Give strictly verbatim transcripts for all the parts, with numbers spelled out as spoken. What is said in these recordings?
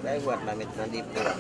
Bay bwat la met nan depo a.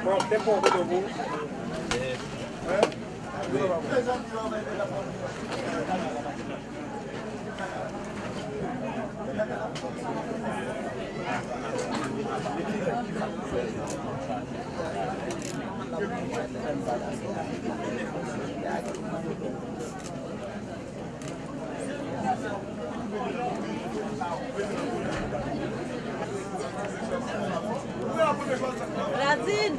Bon, te bon, te bon. Hein? Wi. Nadine!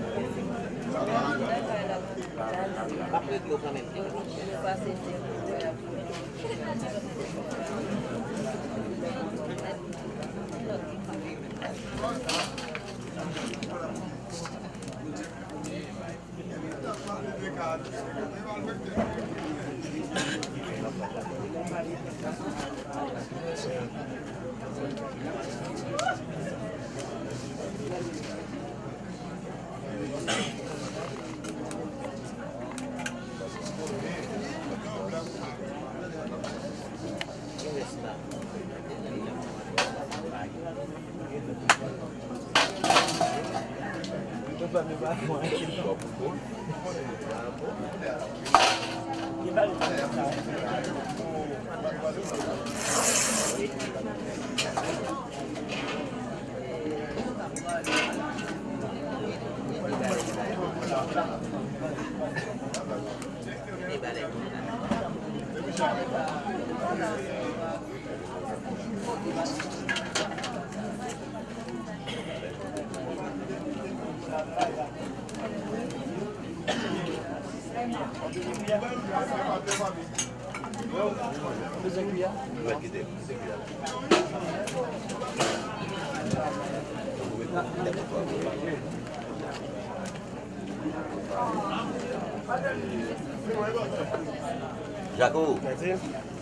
Jako.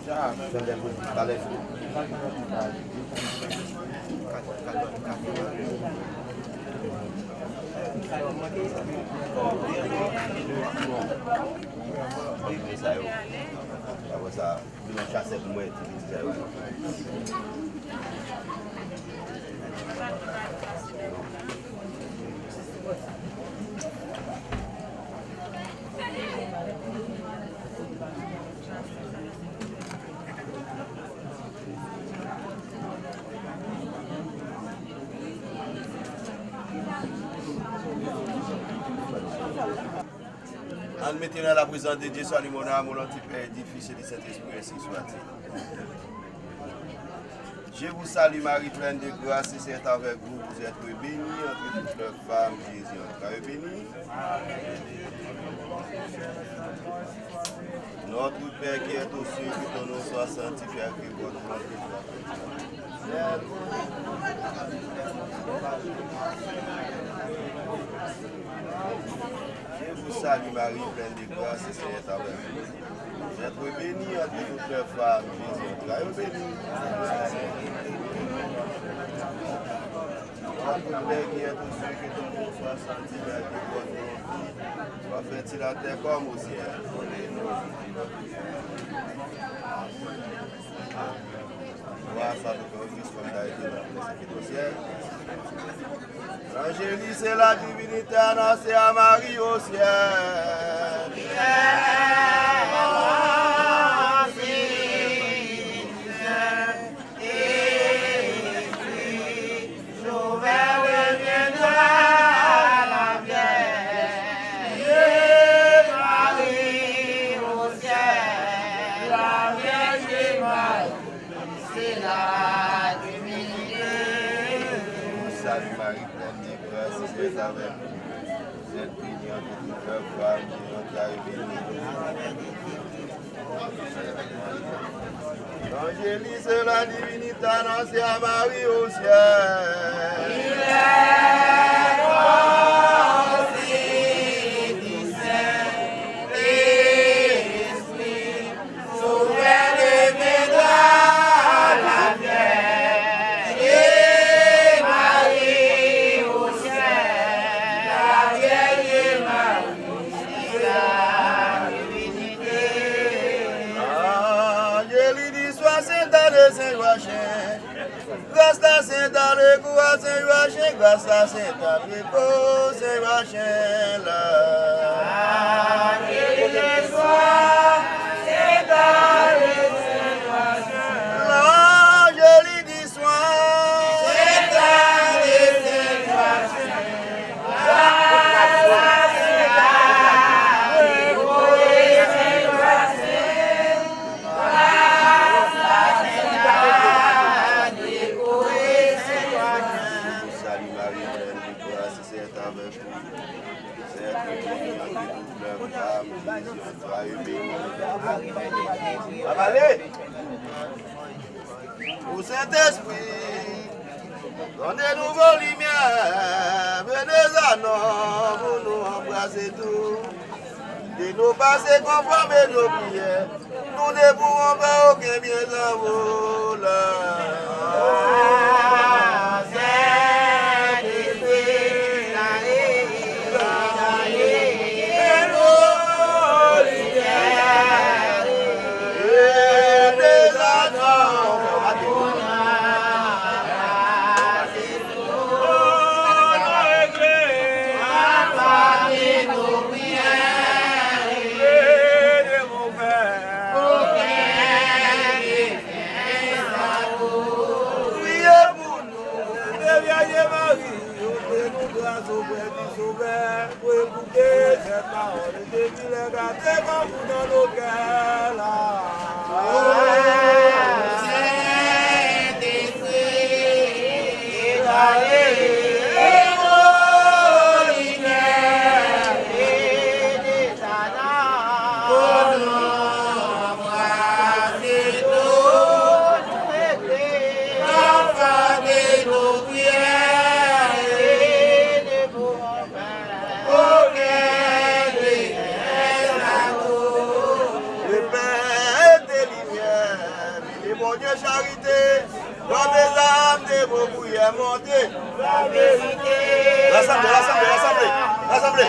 Sa. Jan dèl pou pale. Sa yo. Apre sa, vin yon chasè pou mwen, ti piti sa yo. Ann mete nan la prezans de Dye, swa li mona, mon non ti Pè, di Fis e di Sentespri, ensi swa-t-il. Je vous salue, Marie pleine de grâce, le Seigneur est avec vous. Vous êtes bénie entre toutes les femmes, Jésus, votre entraille est béni. Notre Père qui es aux cieux, que ton nom soit sanctifié, que votre volonté soit faite. Je vous salue, Marie pleine de grâce, le Seigneur est avec vous. Vous êtes bénie entre toutes les femmes, Jésus, votre entraille est béni. Notre Père qui es aux cieux, que ton nom soit sanctifié, que votre volonté soit faite sur la terre comme au ciel. Gloire soit au Père, au Fils, comme il a été dans le ciel. L'ange élit, c'est la divinité annoncée à Marie au ciel. Salut Marie, pleine de grâce, le Seigneur est avec vous. Vous êtes bénie entre toutes les femmes, et votre entraille est béni. L'ange élit, c'est la divinité annoncée à Marie au ciel. Il est aussi du Saint-Esprit. Sauveur deviendra la Vierge Marie au ciel, la Vierge Marie, c'est la divinité. Ah, je lui dis, sois sainte Anne, Saint Joachim, grâce la Sainte Anne, recours à Saint Joachim, grâce la Sainte Anne, recours Saint Joachim là. Ah, je lui dis, sois Sainte Anne, Saint Joachim. Là, je lui dis, Avale. O Sentespri, donne nouvo limyè, Venez à nous, pou nou anbrase tou. De nos pas se conformer nos prières, nous ne pourrons faire aucun bien sans vous. Priye pou nou, Sentè Vyèj Mari, ofri nou gras oprè di Sovè, pou ekoute sèt pawòl e depi lè gade konkou nan nos cœurs la. Lepè ete limyè, vini Bondye charite, pran de zam de bon priyè monte. Rasanble, rasanble, rasanble, rasanble. Rasanble,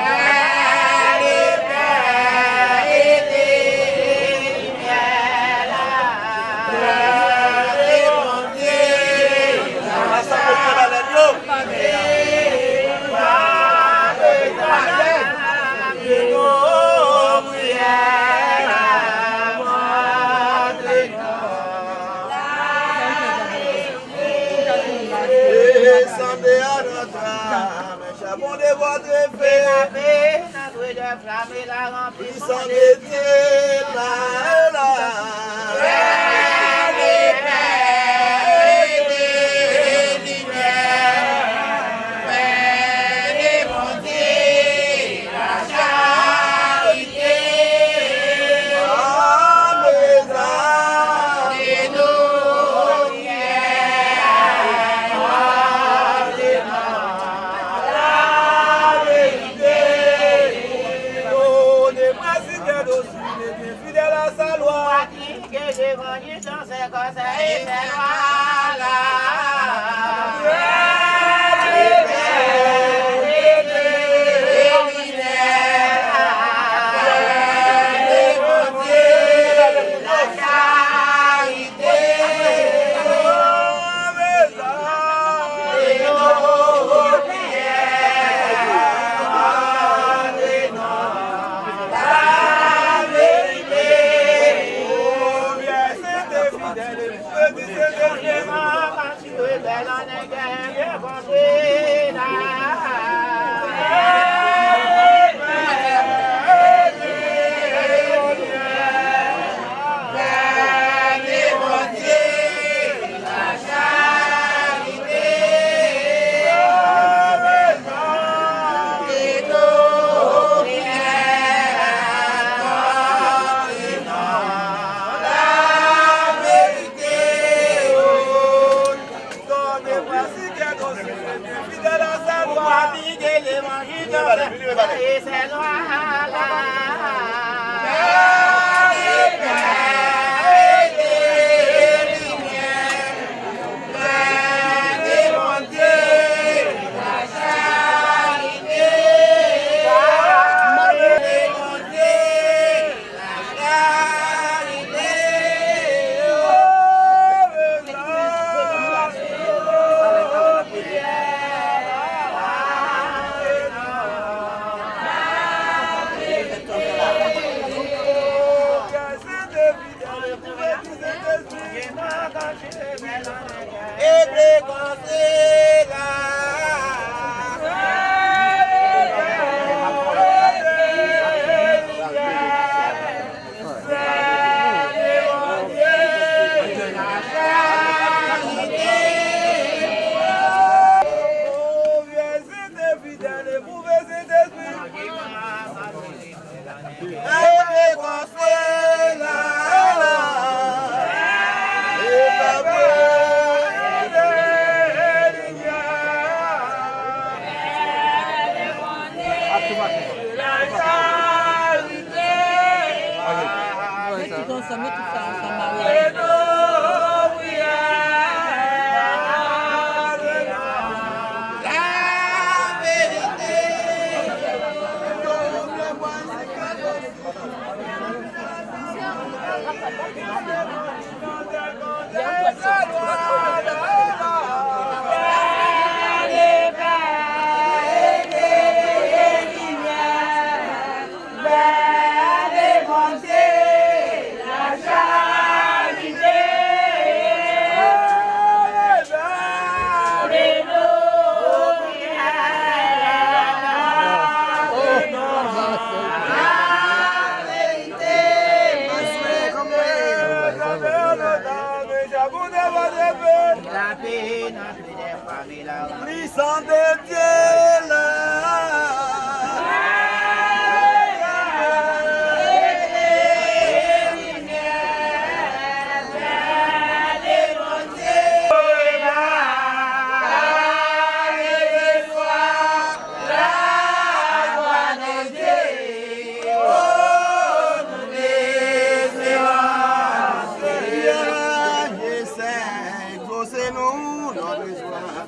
leve balèn yo. Descendez à notre âme, charbon de votre feu. Puissant de Dieu, là, là. Fidèl à sa loi. Pratiquer l'évangile dans ses conseils et ses lois. Donne, voici que nos fidèles à sa loi. Pratiquer l'évangile dans ses conseils et ses lois. Fidèl, éprouve Saint-Esprit. Éprouve Saint-Esprit. Plisans de Dye la. Egzose nou, notre espoir.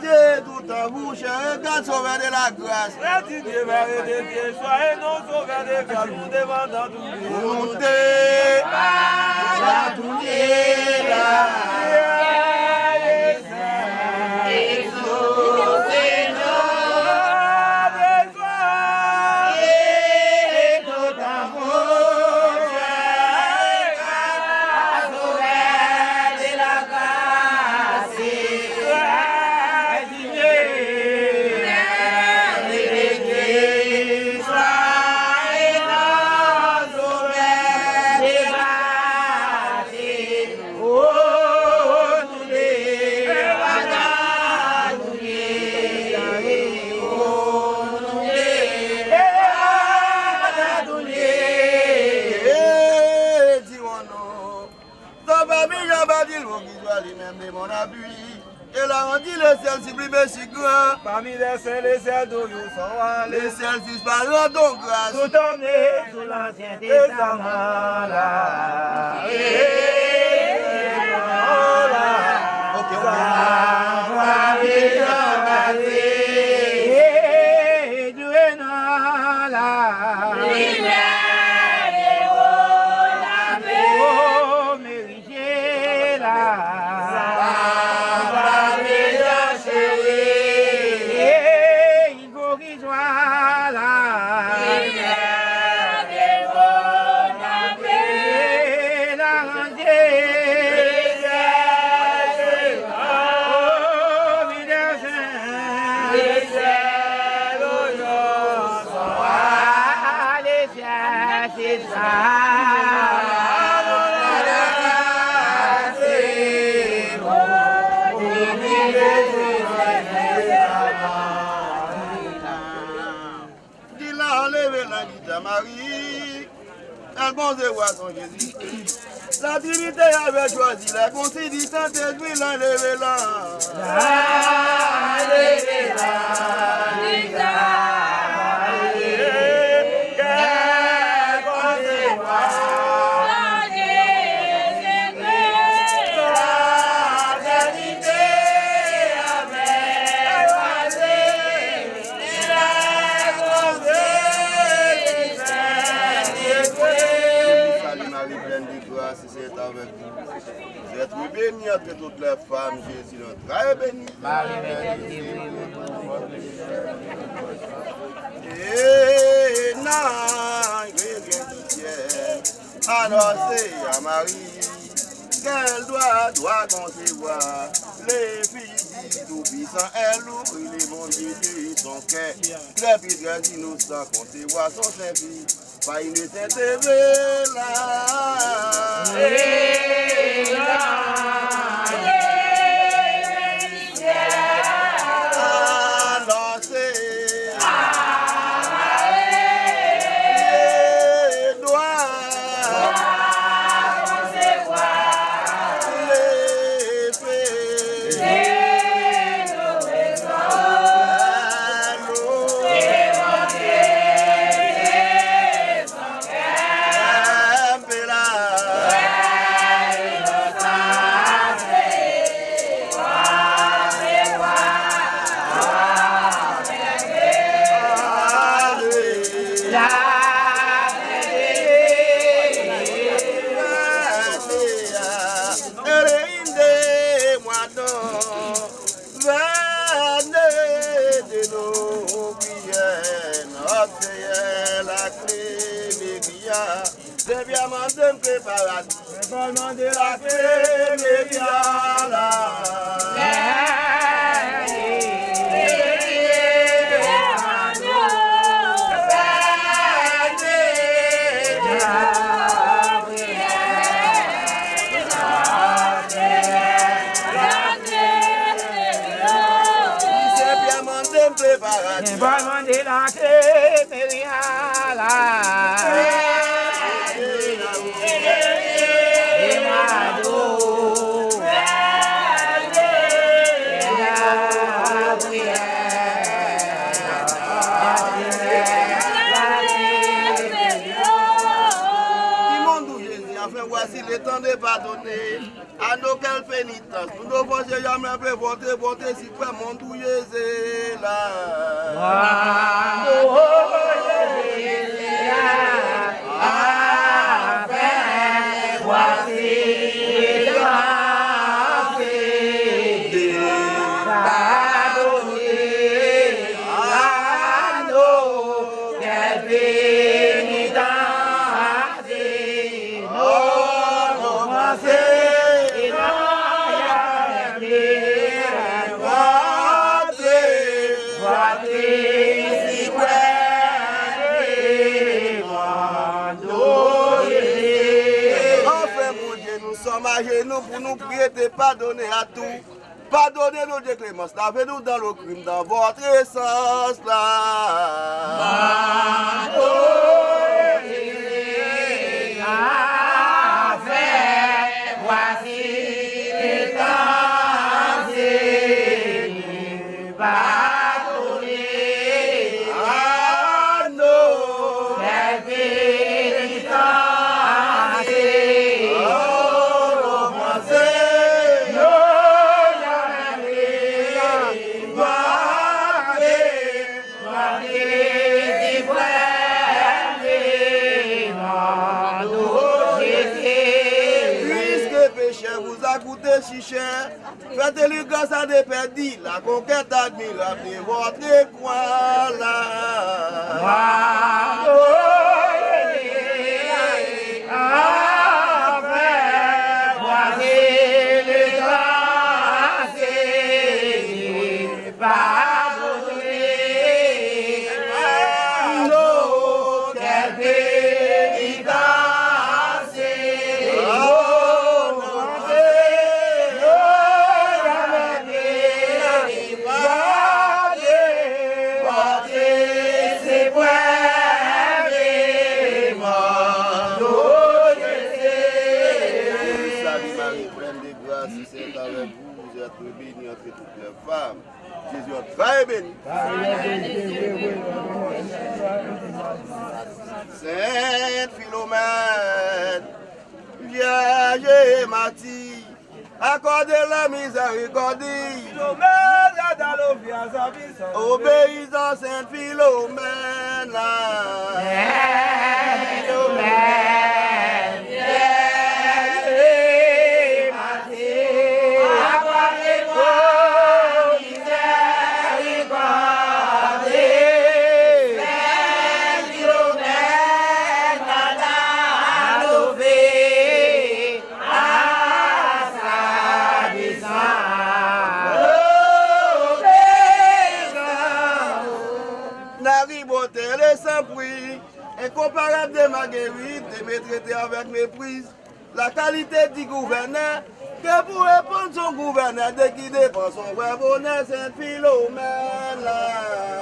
Dieu tout en bouche, un grand sauveur de la grâce. Rèd si Dye va rete Dye, soyez non sauveur de grâce, ou devan dan tou. Ou devan dan tou la. Egzose nou. Sa pa mi jan pa di l, bon, ki swa li menm de mon apui. Et la rendit le ciel sublime et si grand. Parmi les saints, le ciel d'où ils sont allés. Le ciel suspendu en don grâce. Tout homme né sous l'Ancien Testament là. Ok, ok. Sa va bien passer. Dieu non la. Oh, Mary. Jela. Hey, Gorizwa la. Jela ranje. Oh, Midelsen. Ale. Di la leve la di ta Mari, èl bon se pwason Jezi. La Trinité avait choisi la consigne du Saint-Esprit, la leve la. Salut Marie pleine de grâce, c'est avec vous. Vous êtes bénie entre toutes les femmes, Jésus, notre entraille est béni. Marie, Mère de Dieu, priez pour nous pauvres pécheurs. Et non, rien du ciel. Alors c'est à Marie qu'elle doit, doit concevoir le Fils du Tout-Puissant. Elle ouvrit le bon Dieu de son cœur. Très pur, très innocent, concevoir son saint fils. Pay de Senteve la. Alò se Edwa. Lefe. Alò. Kenbe la. Mwen pa mande lakle, meri a la. Misye Pyè mande m preparati. Mwen pa mande lakle, meri a la. Ki monde ou Jésus, enfin voici le temps de pardonner. À nos quelle pénitence, nous n'offrons jamais après votre bonté suprême, mon doux Jésus là. Enfin, voici le temps de pardonner à nos quelle pénitence. Enfin, mon Dieu, nous sommes à genoux pour nous prier, te pardonner à tout. Pardonnez-nous, Dieu clémence, lavez-nous dans nos crimes, dans votre sang là. Pardonnez, enfin, voici le temps, Seigneur, pardonnez à nos pénitents. Puisque péché vous a coûté si cher, faites-lui grâce à ne perdre la conquête admirable de votre croix là. Salut Marie, pleine de grâce, le Seigneur est avec vous, vous êtes bénie entre toutes les femmes. Jésus, votre frère est béni. Sainte Philomène, vierge et martyre, accordez la miséricorde. Obéissant Sainte Philomène. Nari bote le sanpri, enkonparab de Magerit, te me trete avèk mepriz. La qualité du gouverneur, que pour répondre son gouverneur de qui dépend son vrai bonheur, Sainte Philomène.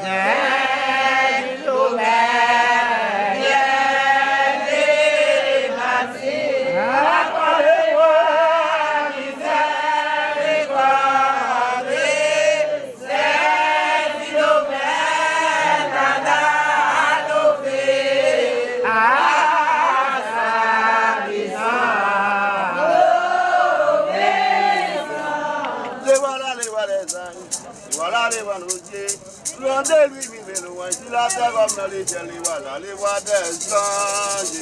Sainte Philomène, vierge et martyre, accordez-moi miséricorde. Sè Filomèn, Tata Adolphe, a sa puissance. Le voilà, le roi des anges, le voilà le roi de nos dieux. Louange de lui, vive louange sur la terre comme dans le ciel. Le voilà, le roi des anges.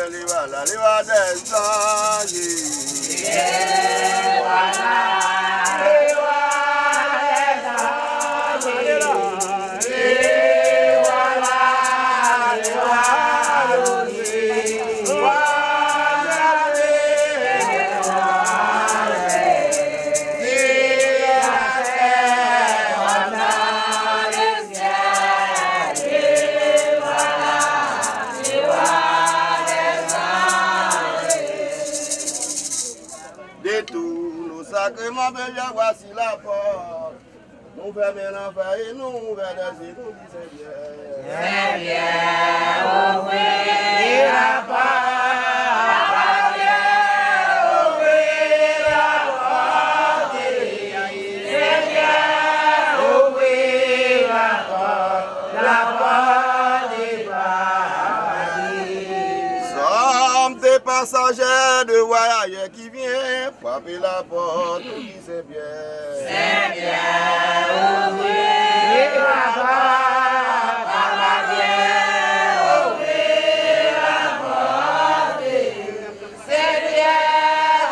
Le roi, la, le roi des anges. Le roi des anges. Le roi, la, le roi des anges. Détourne nos sacrements, Père, voici la porte. Nou fèmen lanfè e nou ouvè lèzyé, nou di Senyè. Senyè, ouvri lapòt. Senyè, ouvri lapòt. Senyè, ouvri lapòt. Lapòt de paradi. Sommes des passagers, des voyageurs qui viennent frapper la porte, nous dit Saint Pierre. Saint Pierre, ouvri lapòt. Papa Dieu, ouvri lapòt. Senyè,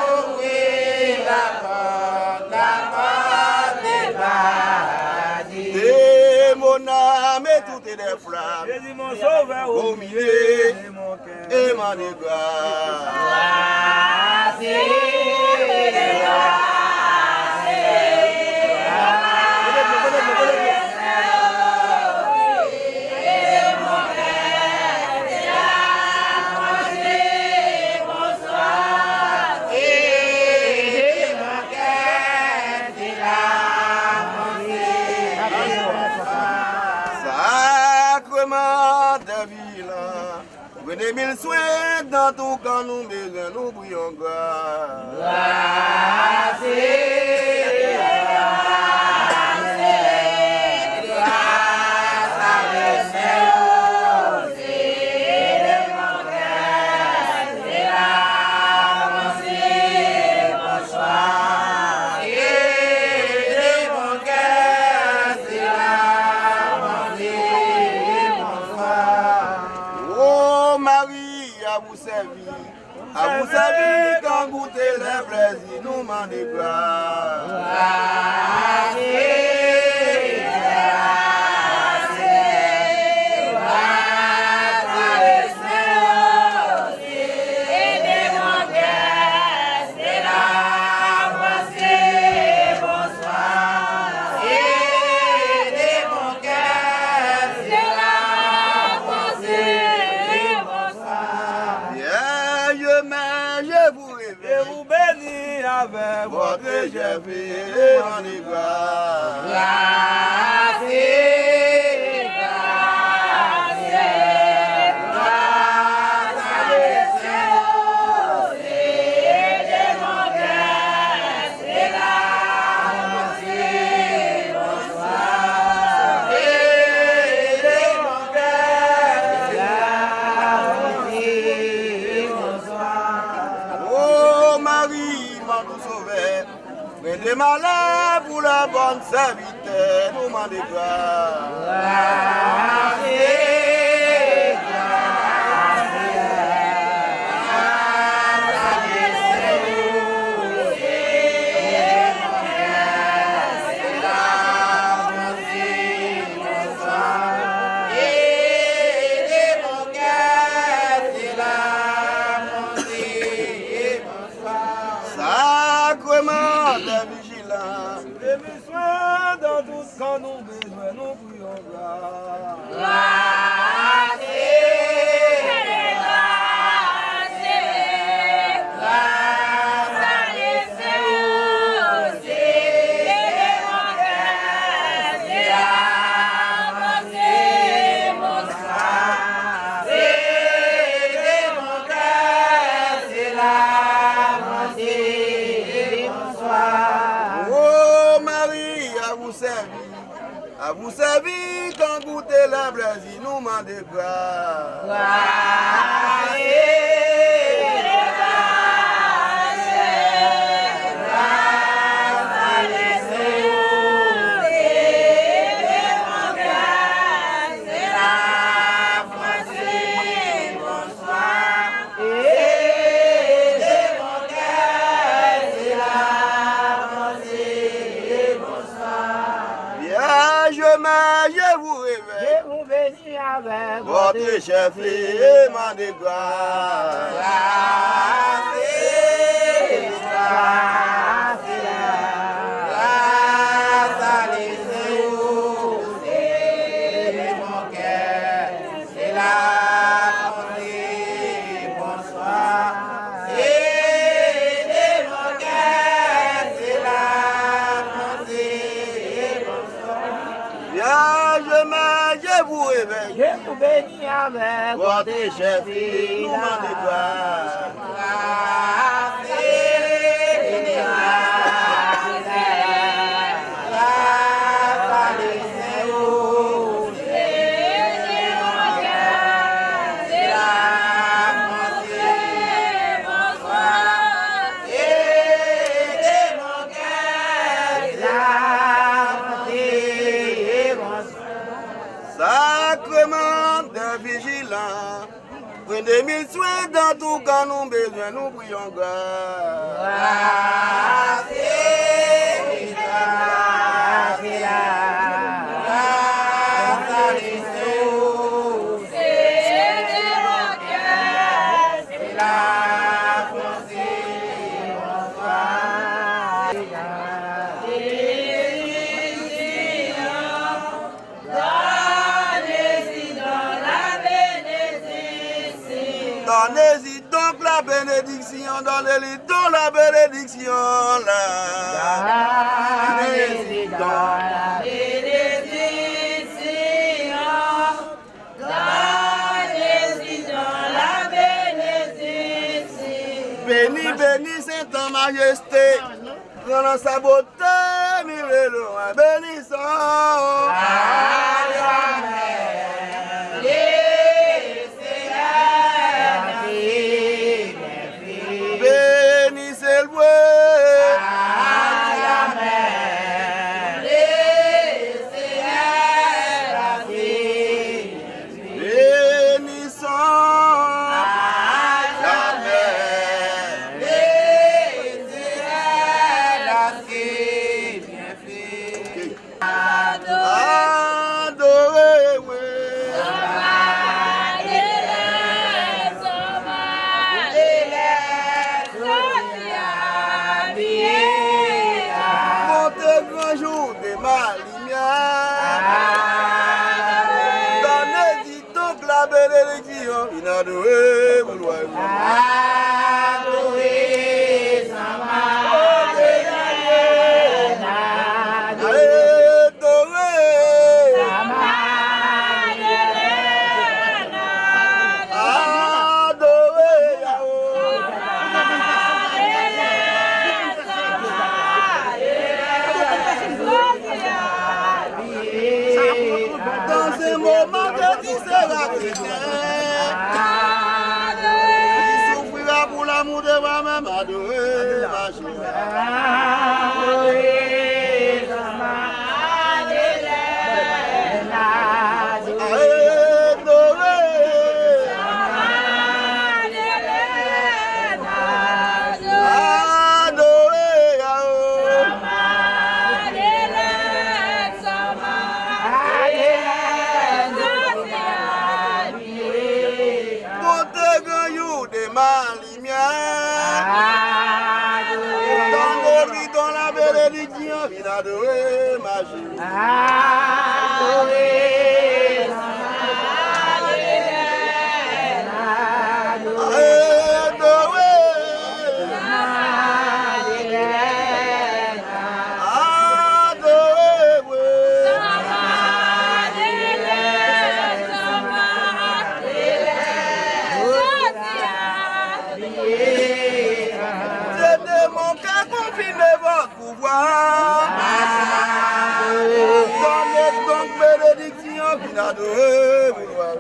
ouvri lapòt, lapòt de paradi. De mon âme et toutes les flammes, Jésus mon sauveur, au milieu de mon cœur. Et mon égard. Sacrement des vigilants. Prenez mille soins dans tout quand nous besoin, nous prions grâce. Grâce, grâce, grâce à le Saint-Esprit de mon cœur, c'est la pensée, bonsoir. Et de mon cœur, c'est la pensée, bonsoir. Oh Marie, à vous servir. À vous servir, quand goûter les plaisirs, nous mande grâce. Vierge Mère, je vous réveille. Je vous bénis avec votre chef et mon bras. Grâce, grâce, grâce à le Saint-Esprit de mon cœur. Oh Marie, mon doux sauveur, pren de malè pou lè bòn sèvitè nou mande gras. Sacrement des vigilants. Pran swen dan tout kan nou bezwen, nou priyon gras. Grâce, grâce, grâce à le Saint-Esprit de mon cœur, c'est la pensée, bonsoir. C'est de mon cœur, c'est la pensée, bonsoir. Oh Marie, à vous servir. À vous servir, quand goûter les plaisirs, nous mande grâce. Grâce, grâce, grâce à le Saint-Esprit de mon cœur, c'est la pensée, bonsoir. Vòt chèf li e mande gras. Gras, gras, gras a li se ou, se de bon kè, se la bonte, bonswa, se de bon kè, se la bonte, bonswa. Vyèj Mè, je vous réveille. Je vous bénis avec votre chèf li, nou mande gras. Sakreman dè vijilan. Pran de mil swen dan tou kan nou bezwen nou priyon gras. Donnez-y donc la bénédiction. Donnez-y donc la bénédiction, donnez-lui donc la bénédiction, la bénédiction. Donnez-y donc la bénédiction. Béni, béni, Satan, majeste. Pran nan sa bote, mi vle lwen, benison. A jamè. Le Senyè, beni se l vre. A jamè. Le Senyè, Bénissons à jamais l'Éternel à ses bienfaits. Adoré, oui. Monte gran jou de mali. Donne donc la bénédiction, vin adore pou glwa. Adore. Adore Yahweh. Dans un moment que tu seras chrétien, tu souffriras pour l'amour de moi-même, adoré, ma chérie. Adoré, Yahweh. Monte gran jou de mali. Donne-lui donc la bénédiction, vin adore, ma chérie. Adore. Adore. Adore. Dieu de mon cœur, confirme votre pouvoir. Donne donc bénédiction, vin adore, vouloir.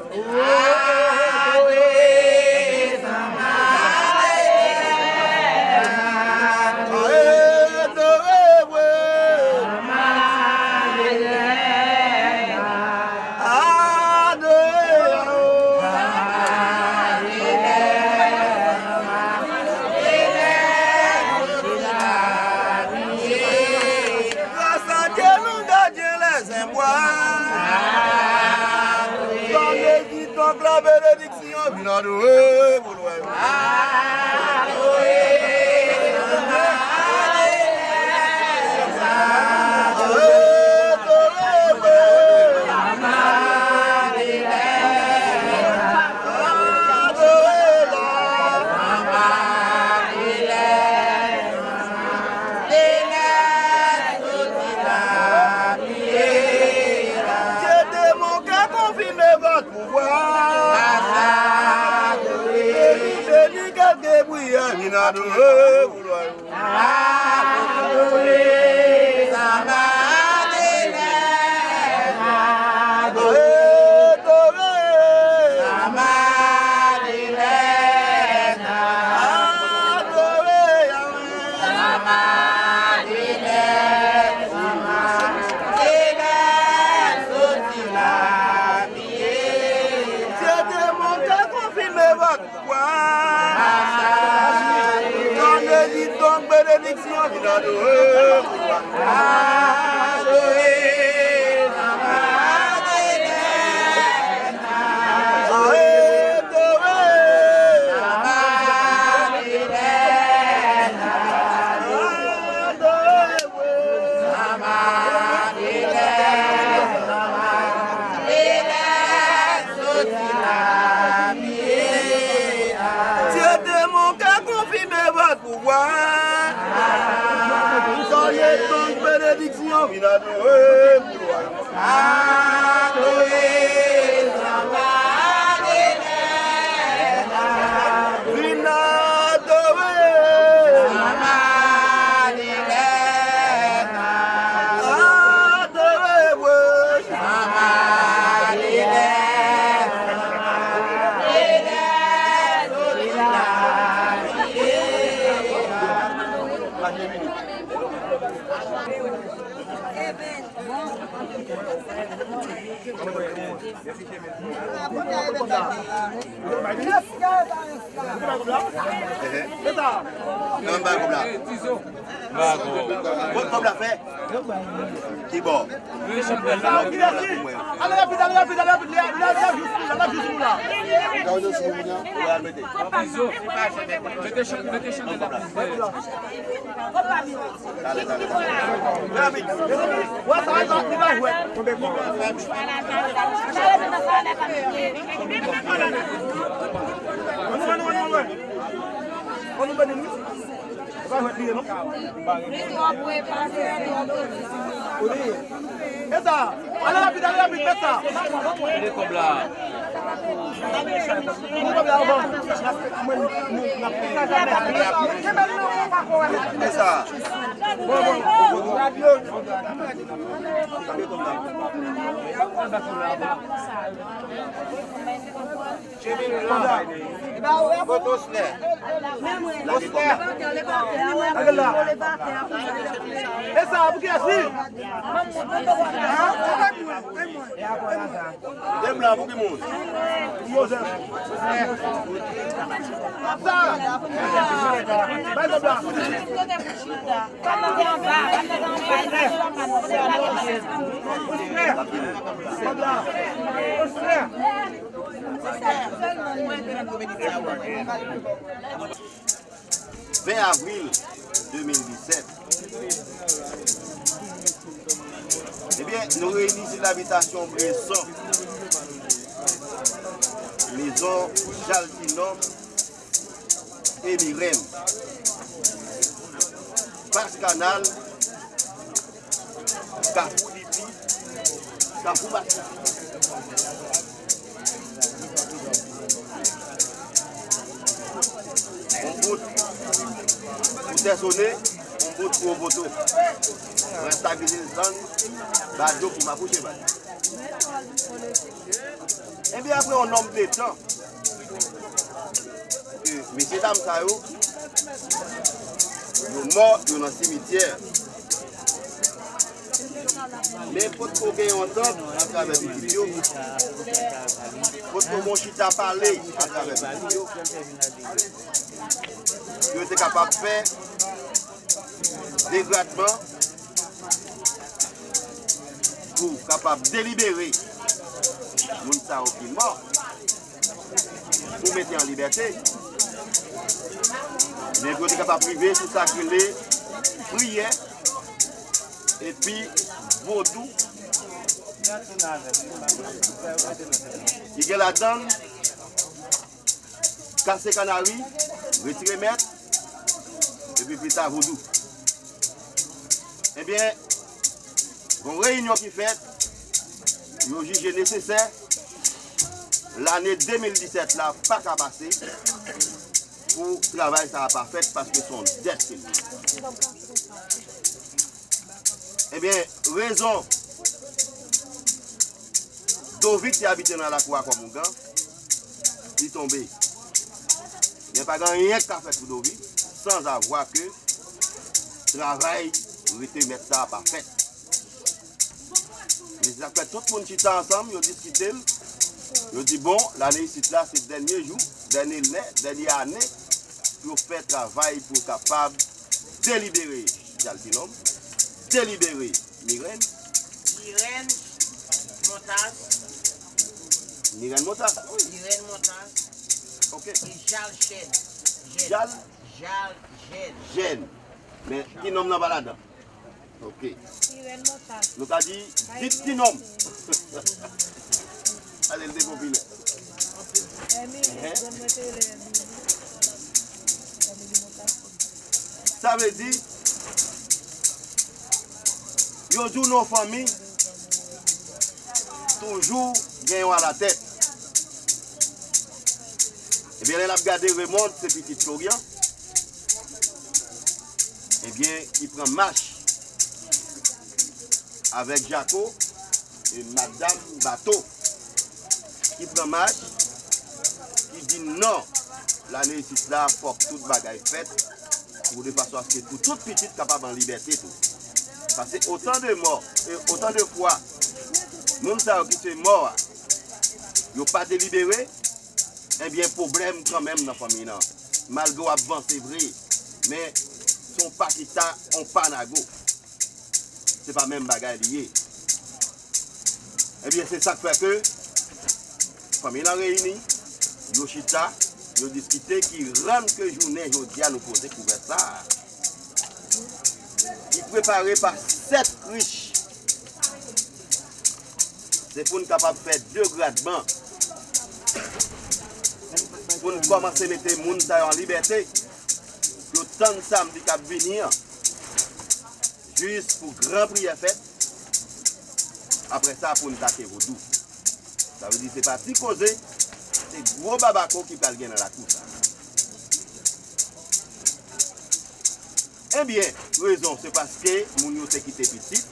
Adore, Gras a Dye nou gadyen lèzenbwa. Donne-lui donc Adore pou lwen. Tete mon ka konfime vòt pouvwa. Beni, beni, gade bri a vin adore pou lwa yo. Adore, sa va de lèt. Adore, adore, sa va de lèt. Adore, Yahweh, sa va de lèt. Soti la, Dye te monte konfime vòt pouvwa. Ane di donk benediksyon vin adore. Adore. Dye te monte konfime vòt pouvwa. Sa ye donk benediksyon vin adore pou lwa. Adore, sa va de lèt. Vin adore. Adore, wi. Nan bay kòb la. Kot kòb la fè? Ki bò? Ale rapid, ale rapid, ale rapid, ale rapid, ale rapid, ale rapid, ale rapid. Mete chan, mete chan de la. E sa, ale rapid, ale rapid, fè sa. Kòb la. E sa, pou kiyès li? Dèm la pou ki moun? Sa! Bay kòb la! Kòb la! Ven avril de mil disèt. Ebyen, nou reyini sou labitasyon Brezon, mezon Jaltinon e Mirèm, Pas Kanal, Kafou Lipi, Kafou Pasifik. Yon bout pou Tèsone, yon bout pou Oboto. Rèstabilize zòn Badjo pou Mapou Cheval. Ebyen, apre yon nonb de tan, ke mesye dam sa yo, yo mò, yo nan simityè. Men potko gen yon antant atravè pitit yo, potko gen yon chita pale atravè pitit yo, yo te kapab fè degradman pou kapab delibere moun sa yo ki mò. Mete an libète. Nèg yo te kapab rive sou sa ki rele priyè epi vodou. Ki gen ladan l kase kanari, retire mèt, epi pita vodou. Ebyen, gon reyinyon ki fèt, yo jije nesesè, lane de mil disèt la pa ka pase pou travay sa a pa fèt, paske se yon dèt ke l ye. Ebyen, rezon Dovi ki abite nan lakou a kòm ougan, li tonbe. Men pa gen anyen k ka fèt pou Dovi sanzavwa ke travay rete mèt sa a pa fèt. Men se sa k fè tout moun chita ansanm, yo diskite l, yo di, bon, lane isit la se dènye jou, dènye lè, dènye ane pou yo fè travay pou yo kapab delibere Jaltinòm, delibere Mirèn. Mirèn Montas. Mirèn Montas, wi. Mirèn Montas. Ok. E Jal Chèn. Jèn. Jal? Jal Jèn. Jèn. Men ti nonm nan pa ladan. Ok. Irèn Montas. Nou ka di Ay, Dit ti nonm. Pale l de popilè. Emily, Enhen. Grann mwen te rele Emily. Emily Montas. Sa vle di, yo di w nan yon fanmi, toujou gen yon alatèt. Ebyen, lè n ap gade Raymond, se pitit Florian, ebyen, ki pran mach avèk Jako e madanm Bato, ki pran mach, ki di non, lane isit la, fòk tout bagay fèt, pou de fason aske pou tout pitit kapab an libète tou. Paske otan de mò, e otan de fwa, moun sa yo ki se mò a, yo pa delibere, ebyen, pwoblèm kanmenm nan fanmi nan. Malgre w ap vanse vre, men se yon pa kita, yon pa nago. Se pa menm bagay li ye. Ebyen, se sa k fè ke fanmi lan reyini, yo chita, yo diskite ki rann ke jounen jodi a nou poze kouvèt sa a. Li prepare pa sèt krich. Se pou n kapab fè degradman. Pou n kòmanse mete moun sa yo an libète. Yo tann samdi k ap vini an. Jis pou gran priyè fèt. Apre sa, pou n take vodou. Sa vle di se pa ti koze, se gwo babako ki pral gen nan lakou sa. Ebyen, rezon se paske moun yo te kite pitit,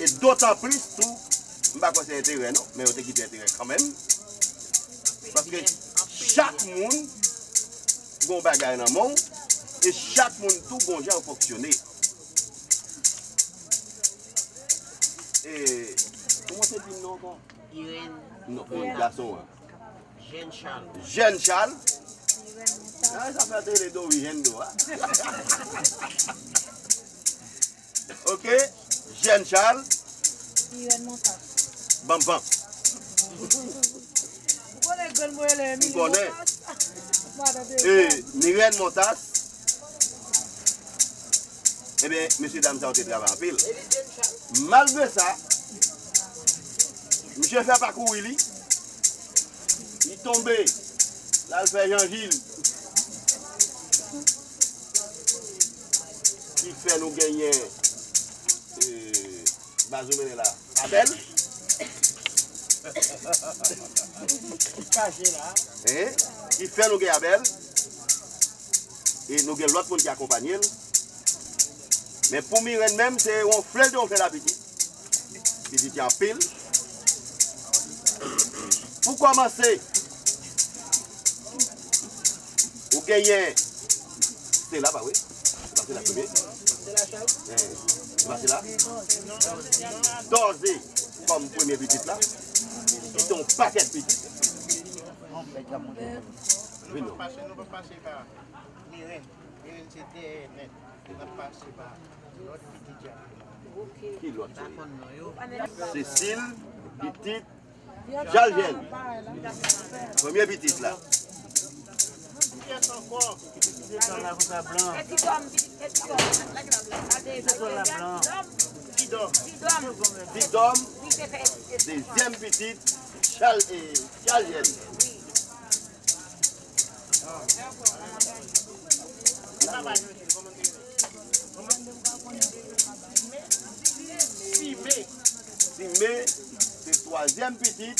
e dotan plis tou, m pa kwè se enterè non, men yo te kite enterè kanmenm. Paske chak moun gon bagay nan men w, e chak moun tou gon jan yo fonksyone. E, kòman se di m nan ankò? Irèn. Non, non, gason an. Jèn Chal. Jèn Chal. Ah, sa fè tele do wi, jèn do a. Ok, Jèn Chal. Irèn Montas. Banm van. Ou konnen grann mwen rele Emily Montas. Madan de E, Mirèn Montas. Ebyen, mesye dam sa yo te travay anpil. Malgre sa, misye fè pakouri li, li tonbe, l al fè Jan Jil, ki fè nou genyen, e, Baz ou mennen la. Abèl. Kache la. Hein? Ki fè nou gen Abèl. E nou gen lòt moun ki akonpanye l. Men pou Mirèn menm, se yon flè de yon flè la pitit. Pitit ki anpil. Pou kòmanse, ou genyen, se la, pa vre? Se pa se la premye? Eh, se pa se la? Dòze kòm premye pitit la. Ki te yon pakèt pitit. Vin non. Nou pa pase, nou pa pase pa Miren. Miren se dèyè nèt. N ap pase pa lòt pitit Jacqueline. Ki lòt? Sesil, pitit Jaljèn. Premye pitit la. Kiyès ankò? Ti dòm, ti dòm. Ti dòm. Ti dòm. Dezyèm pitit, Chal, eh, Chaljèn. Sime, se twazyèm pitit,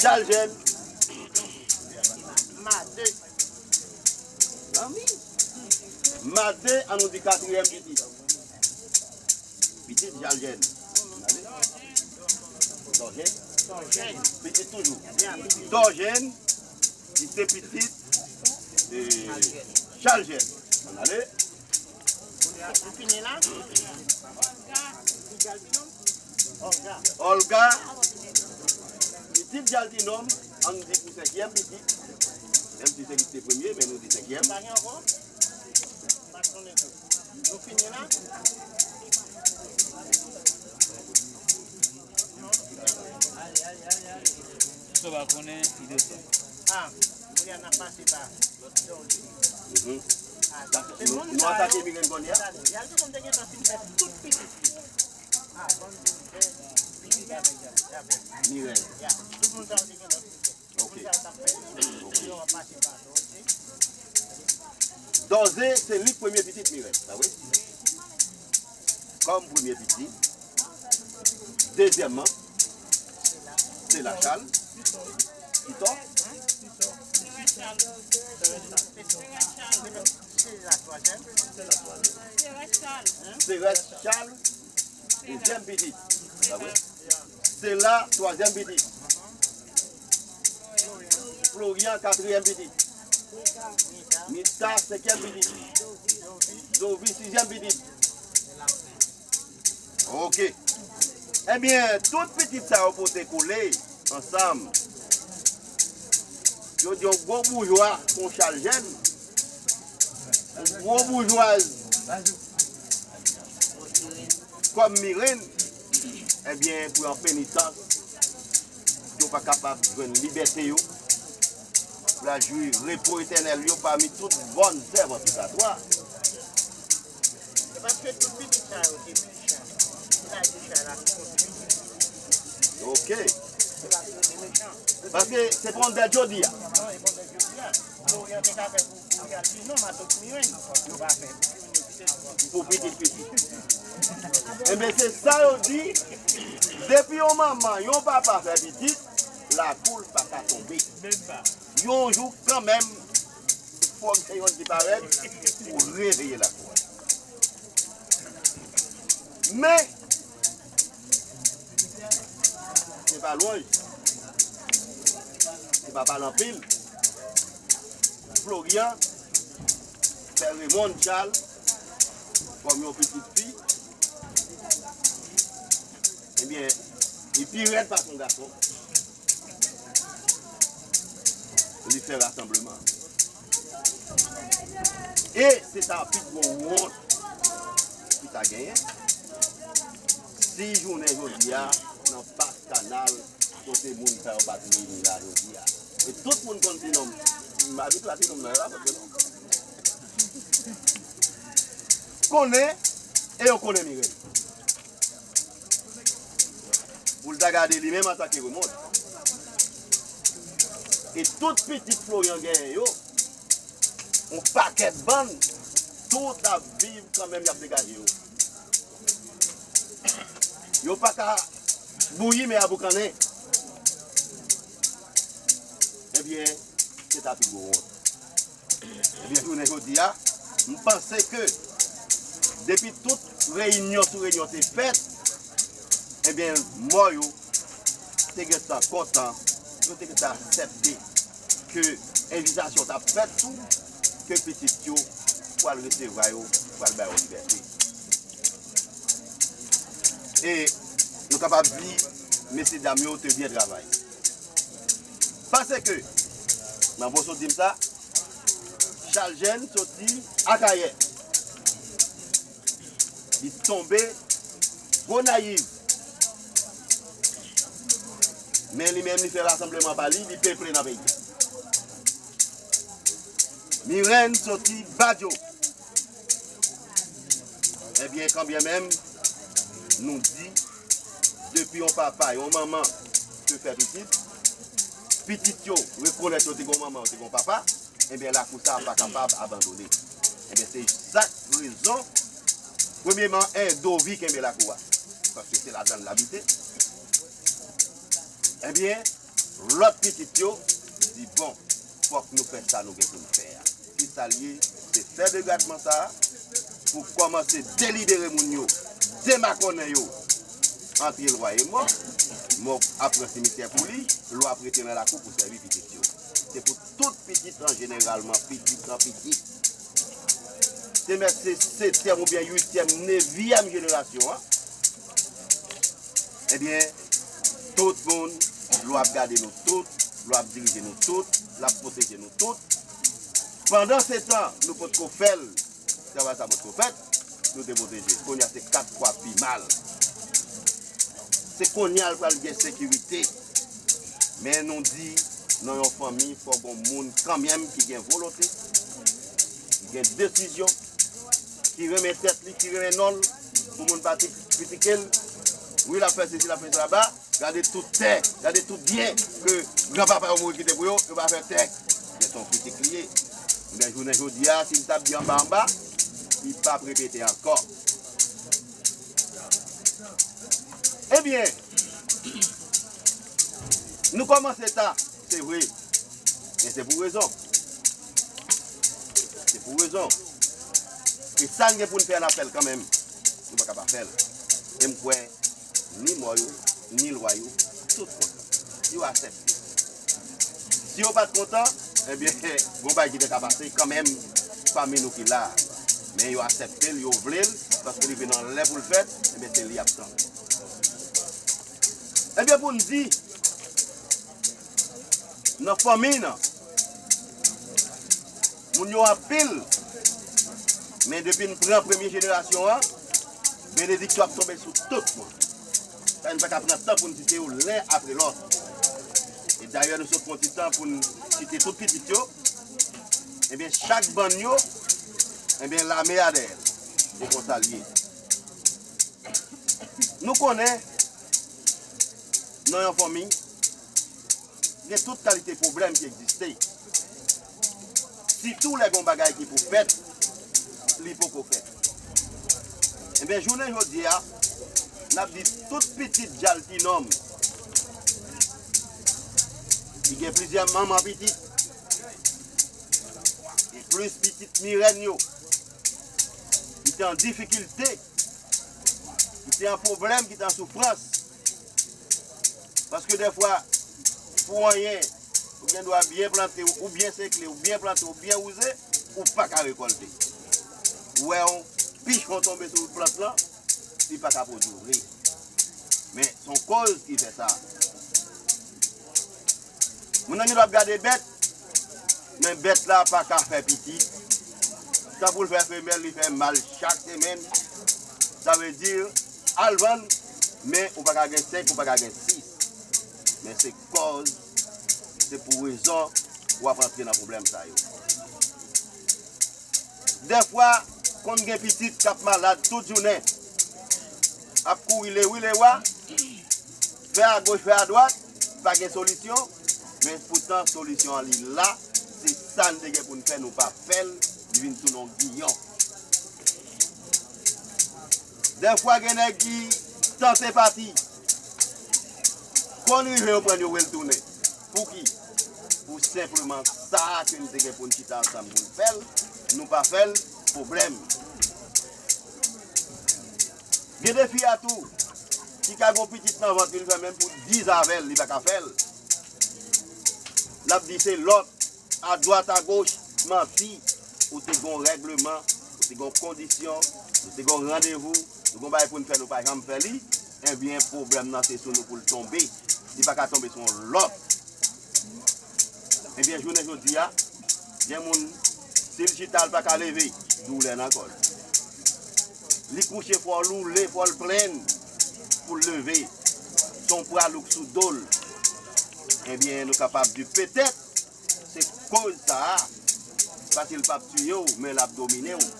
Chaljèn. Made. Made, an nou di katriyèm pitit. Pitit Chaljèn. Dòjèn. Pitit toujou. Dòjèn, li se pitit, eh, Chaljèn. Ann ale. Ou fini la? Olga. Olga. Pitit Jaltinòm, ann di pou senkyèm pitit. Menm si se li ki te premye, men nou di senkyèm. Pa gen ankò? Pa konnen tou. Nou fini la? Sa w pa konnen, inosan. Ah, kounye a n ap pase pa lòt Jòji. Mhm. Ah, se moun nou sa yo atake Mirenn kounye a? Gade, Jaltinòm te gentan fin fè tout pitit li. Ah, bon, pitit avèk Jaltinòm. Mirenn. Ya, tout moun sa yo te gen lòt pitit. Ok. Kounye a l ap fè. Yo ap pase pa Jòji. Dòze, se li k premye pitit Mirenn, pa vre? Kòm premye pitit. Dezyèmman, se Lachal. Titò. Serès Chal, dezyèm pitit. Sa vre? Sela, twazyèm pitit. Florian, katriyèm pitit. Mita, senkyèm pitit. Zovi, sizyèm pitit. Ok. Ebyen, tout pitit sa yo pote kole ansanm. Yo di yon gwo boujwa kon Chaljèn, yon gwo boujwaz kòm Mirenn, ebyen, pou yon penitans, yo pa kapab jwenn libète yo, pou y al jwi repo etènèl yo pami tout bòn sèvant pègatwa. Se paske tout pitit sa yo te mechan. Se la deja la konstwi. Ok. Se paske yo te mechan. Paske se pa yon dèt jodi a. Non, e pa yon dèt jodi a. Florian te ka fè pou, pou Jaltinòm, Mato Mirenn. Yo pa fè. Pou pitit pitit. Enben, se sa yo di, depi yon manman, yon papa fè pitit, lakou l pa ka tonbe. Yon jou, kanmenm, fòk gen yon diparèt pou reveye lakou a. Men, se pa lwanj, se pa pale anpil. Florian fè Raymond Charles kòm yon pitit fi. Ebyen, li pi rèd pase yon gason. Li fè rasanbleman. E se sa pi gwo wont ki ta genyen. Si jounen jodi a, nan Pak Kanal, kote moun sa yo pa t reyini la jodi a. E tout moun konn ti nonm. M pa di pla ti nonm nan, yo pa konn ti nonm. Konnen, e yo konnen Mireille. Pou l ta gade li menm antanke Raymond. E tout pitit Florian genyen yo, yon pakèt bann, tout ap viv kanmenm, y ap degaje yo. Yo pa ka bouyi, men y a boukannen. Ebyen, se ta pi gwo wont. Ebyen, jounen jodi a, m panse ke depi tout reyinyon sou reyinyon te fèt, ebyen, mò yo te gentan kontan, yo te gentan aksepte ke envitasyon t ap fèt tou, ke pitit yo pral resevwa yo, pral ba yo libète. E nou kapab di, mesyedam yo te byen travay. Paske, nan bon sot di m sa, Charles Jeune soti Akayè. Li tonbe Gonayiv. Men li menm, li fè rasanbleman pa li, li peple nan peyi a. Mirèn soti Badyo. Ebyen, kanbyenmenm nou di, depi yon papa, yon manman te fè pitit, pitit yo rekonèt yo te gen yon manman, yo te gen yon papa, ebyen, lakou sa a pa kapab abandone. Ebyen, se sa k rezon, premyeman, Endo vi kenbe lakou a, paske se ladan l l abite. Ebyen, lòt pitit yo di, bon, fòk nou fè sa nou gen pou n fè a. Ki sa l ye? Se fè degradman sa a pou kòmanse delibere moun yo, demakònen yo, antre lwa e mò. Mò ap pran simityè pou li, lwa ap rete nan lakou pou sèvi pitit yo. Se pou tout pitit an jeneralman, pitit an pitit. Se mèt se setyèm oubyen uityèm, nevyèm jenerasyon an. Ebyen, tout moun, lwa ap gade nou tout, lwa ap dirije nou tout, l ap pwoteje nou tout. Pandan se tan, nou potko fè l, travay sa potko fèt, nou te pwoteje. Kounye a se kat fwa pi mal. Se kounye a l pral gen sekirite. Men nou di, nan yon fanmi, fò gon moun kanmenm ki gen volonte, ki gen desizyon, ki renmen tèt li, ki renmen non l, pou moun pa ti- kritike l. Wi, l ap fè sesi, l ap fè sela. Gade tout tè, gade tout byen ke granpapa yo mouri kite pou yo, yo pa fè tè. Men se yon kritik li ye. Men jounen jodi a, si l t ap di anba anba, li p ap repete ankò. Ebyen, nou kòmanse ta, se vre. Men se pou rezon. Se pou rezon. E sa n gen pou n fè, n ap fè l kanmenm. Nou pa ka pa fè l. E m kwè, ni mò yo, ni lwa yo, tout kontan. Yo aksepte. Si yo pa t kontan, ebyen, gon bagay ki te ka pase kanmenm pami nou ki la a. Men yo aksepte l, yo vle l, paske li vin nan lè pou l fèt, ebyen, se li y ap tann. Ebyen, pou n di, nan fanmi n, moun yo anpil, men depi n pran premye jenerasyon an, benediksyon ap tonbe sou tout moun. Sa, n pa ka pran tan pou n site yo len apre lòt. E dayè, nou sot pran ti tan pou n site tout pitit yo. Ebyen, chak bann yo, ebyen, lame a dèyè l. Se konsa l ye. Nou konnen, nan yon fanmi, gen tout kalite pwoblèm ki egziste. Sitou lè gen yon bagay ki pou fèt, li poko fèt. Ebyen, jounen jodi a, n ap di tout pitit Djaltinòm ki gen plizyè manman pitit, e plis pitit Mirèn yo, ki te an difikilte, ki te an pwoblèm, ki te an soufrans. Paske dèfwa, pou anyen, ou gen dwa byen plante, ou byen sekle, ou byen plante, ou byen wouze, ou pa ka rekòlte. Ou wè yon pichon tonbe sou plant lan, li pa ka pwodui vre. Men, se yon koz ki fè sa. Moun nan gen dwa ap gade bèt, men bèt la pa ka fè pitit. Tan pou l fè femèl, li fè mal chak semèn. Sa vle di, al vann, men ou pa ka gen senk, ou pa ka gen sis. Men se kòz, se pou rezon w ap antre nan pwoblèm sa yo. Dèfwa, konn gen pitit k ap malad tout jounen, ap kouri lewi lewa, fè agoch, fè adwat, pa gen solisyon, men poutan solisyon an li la, se sa n te gen pou n fè, nou pa fè l, li vin tounen yon giyon. Dèfwa gen nèg ki tante pati, konn rive yo pran l, yo voye l tounen. Pouki? Pou senpleman sa ke n te gen pou n chita ansanm pou n fè l, nou pa fè l, pwoblèm. Gen de fi a tou, ki ka gen yon pitit nan vant li, li fè menm pou diz avè l, li pa ka fè l. L ap di se lòt, adwat agoch, manti. Ou te gen yon règleman, ou te gen yon kondisyon, nou te gen yon randevou, nou gen yon bagay pou n fè, nou pa janm fè li, ebyen, pwoblèm nan se sou nou pou l tonbe. Li pa ka tonbe sou yon lòt. Ebyen, jounen jodi a, gen moun, si l chita, l pa ka leve, doulè nan kò l. Li kouche, fò l woule, fò l plenn pou l leve. Se yon pwa louk sou do l. Ebyen, nou kapab di petèt, se koz sa a paske l p ap tiye w, men l ap domine w.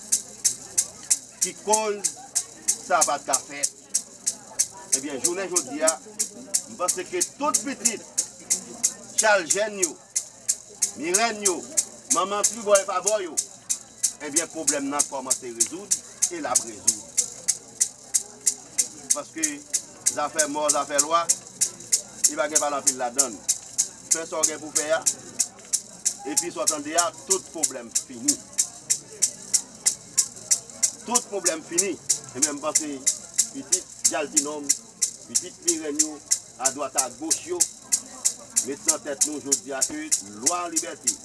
Ki koz sa pa t ka fèt? Ebyen, jounen jodi a, m panse ke tout pitit Chal Jèn yo, Mirèn yo, manman tribò e pa bò yo, ebyen, pwoblèm nan kòmanse rezoud e l ap rezoud. Paske zafè mò, zafè lwa, li pa gen pale anpil ladan l. Fè sa w gen pou fè a, epi sa w tande a, tout pwoblèm fini. Tout pwoblèm fini. Ebyen, m panse pitit Djaltinòm, pitit Mirèn yo, adwat agoch yo, met nan tèt nou jodi a ke lwa an libète,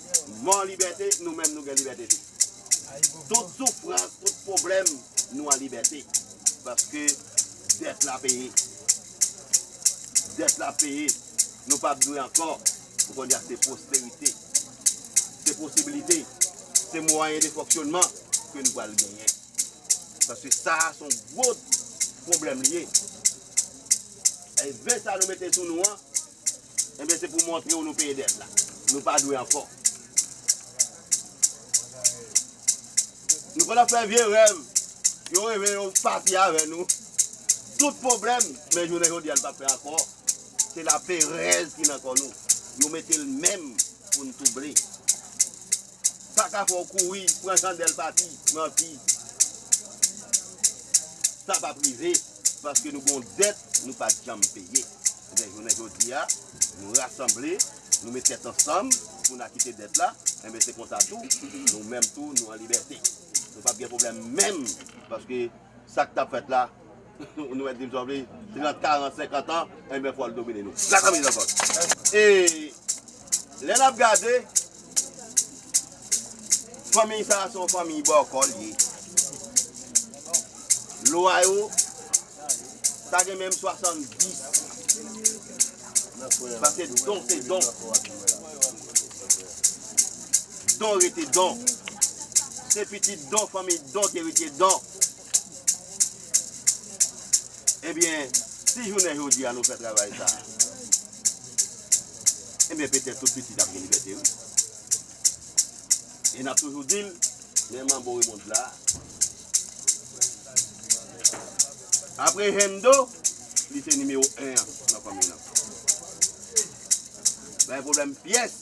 mò an libète, nou menm nou gen libète tou. Tout soufrans, tout pwoblèm, nou an libète. Paske dèt la peye. Dèt la peye. Nou p ap dwe ankò. Pou kounye a, se pwosterite. Se posiblite. Se mwayen de fonksyonman ke nou pral genyen. Paske sa a se yon gwo pwoblèm li ye. E ven sa nou mete sou nou an, ebyen, se pou montre w nou peye dèt la. Nou pa dwe ankò. Nou konn ap fè vye rèv. Yo reve yo pati avè nou. Tout pwoblèm, men jounen jodi a, l p ap fè ankò. Se laperèz ki nan kò nou. Yo mete l menm pou n touble. Sa ka fè w kouri, pran chandèl pati, manti. Sa p ap rive, paske nou gen yon dèt nou pa t janm peye. Ebyen, jounen jodi a, nou rasanble, nou met tèt ansanm pou n akite dèt la. Ebyen, se konsa tou, nou menm tou, nou an libète. Nou p ap gen pwoblèm menm, paske sa k t ap fèt la, nou mèt di m sa w vle, trant, karant, senkant an, enben, fò l domine nou. Gad sa m di ankò. E lè n ap gade, fanmi sa a se yon fanmi bòkò l ye. Lwa yo, sa gen menm swasanndis. Paske don se don. Don rete don. Se pitit don, fanmi don ki erite don. Ebyen, si jounen jodi a nou fè travay sa a, ebyen, petèt tout pitit ap gen libète, wi. E n ap toujou di l, men manbo Remond la, apre Hendo, li se nimewo en an nan fanmi nan. Pa gen pwoblèm pyès.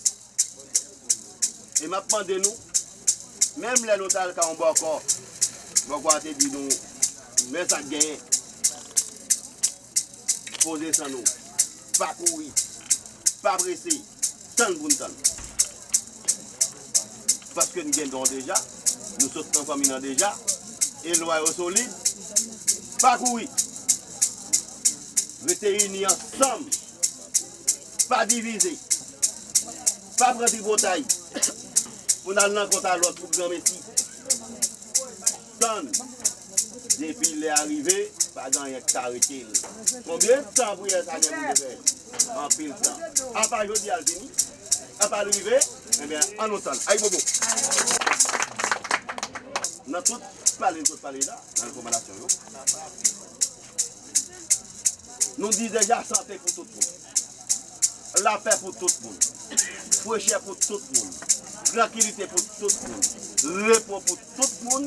E m ap mande nou, menm lè nou t al ka yon bòkò, bòkò a te di nou, men sa k genyen, poze san nou, pa kouri, pa prese, tann pou n tann. Paske n gen don deja, nou sot nan fanmi nan deja, e lwa yo solid, pa kouri. Rete ini ansanm. Pa divize. Pa pran tripotay pou n al nan kont a lòt pou granmesi. Tann. Depi lè a rive, pa gen anyen k ka rete l. Konbyen tan priyè sa gen pou l fè? Anpil tan. Apa jodi a l vini? Apa l rive? Ebyen, ann nou tann. Ayibobo! Nan tout pale n sot pale la, nan rekòmandasyon yo, nou di deja sante pou tout moun. Lapè pou tout moun. Frechè pou tout moun. Trankilite pou tout moun. Repo pou tout moun.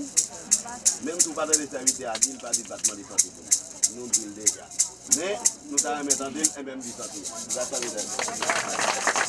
Menm si w pa tande sèvitè a di l, pa di l pa t mande sante pou nou. Nou di l deja. Men, nou ta renmen tande l, enben m di sante. Gras a Bondye.